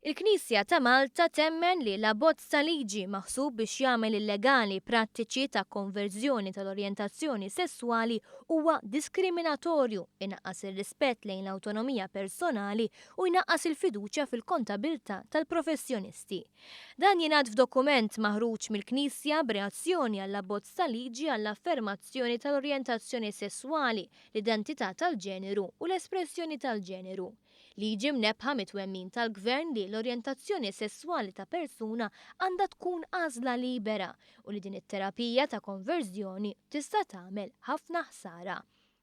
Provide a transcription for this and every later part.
Il-Knisja ta' Malta temmen li l-abbozz ta' liġi maħsub biex jagħmel illegali prattiċi ta' konverżjoni tal-orjentazzjoni sesswali huwa diskriminatorju, inaqqas ir-rispett lejn l-awtonomija personali u jnaqqas il-fiduċja fil-kontabilità tal-professjonisti. Dan jingħad f'dokument maħruġ mill-Knisja b'reazzjoni għall-abbozz ta' liġi għall-affermazzjoni tal-orjentazzjoni sesswali, l-identità tal-ġeneru u l-espressjoni tal-ġeneru. Liġi mnebbħa mit-twemmin tal-Gvern li l-orjentazzjoni sesswali ta' persuna għandha tkun għażla libera u li din it-terapija ta' konverżjoni tista' tagħmel ħafna ħsara.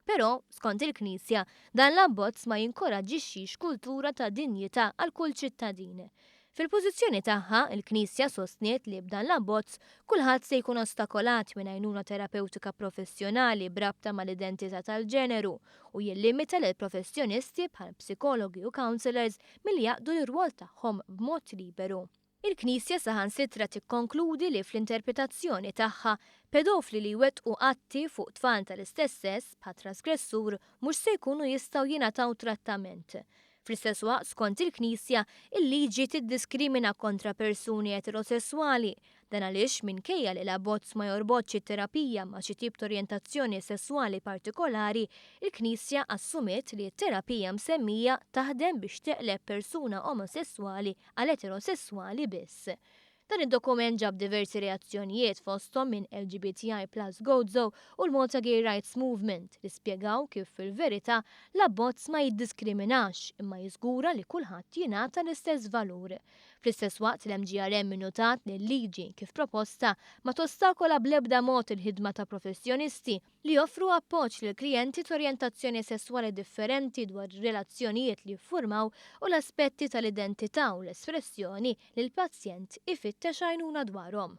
Però, skont il-Knisja, dan l-abbozz ma jinkoraġġixxix kultura ta' dinjità għal kull ċittadin. Fil-pożizzjoni tagħha, il-Knisja sostniet li b'dan l-abbozz kulħadd se jkun ostakolat minn għajnuna terapewtika professjonali b'rabta mal-identità tal-ġeneru u jillimita lil professjonisti bħal psikologi u counsellors milli jaqdu l-irwol tagħhom b'mod liberu. Il-Knisja saħansitra tikkonkludi li fl-interpretazzjoni tagħha, pedofli li jwettqu atti fuq tfal tal-istess sess bħal trasgressur mhux se jkunu jistgħu jingħataw trattament. Fl-istess waqt, skont il-Knisja, il-liġi tiddiskrimina kontra persuni eterosesswali. Dan għaliex minkejja li l-abbozz ma jorbotx it-terapija ma' xi tip ta' orjentazzjoni sesswali partikolari, il-Knisja assumiet li t-terapija msemmija taħdem biex teqleb persuna omosesswali għal eterosesswali biss. Dan id-dokument ġab diversi reazzjonijiet, fosthom minn LGBTI Plus Gozo u l-Malta Gay Rights Movement, li spjegaw kif fil-verità l-abbozz ma jiddiskriminax imma jiżgura li kulħadd jingħata l-istess valur. Fl-istess waqt, l-MGRM innotat li l-liġi kif proposta ma tostakola bl-ebda mod il-ħidma ta' professjonisti li joffru appoġġ lil klijenti t'orjentazzjoni sesswali differenti dwar ir-relazzjonijiet li jiffurmaw u l-aspetti tal-identità u l-espressjoni li l-pazjent ifittex għajnuna dwarhom.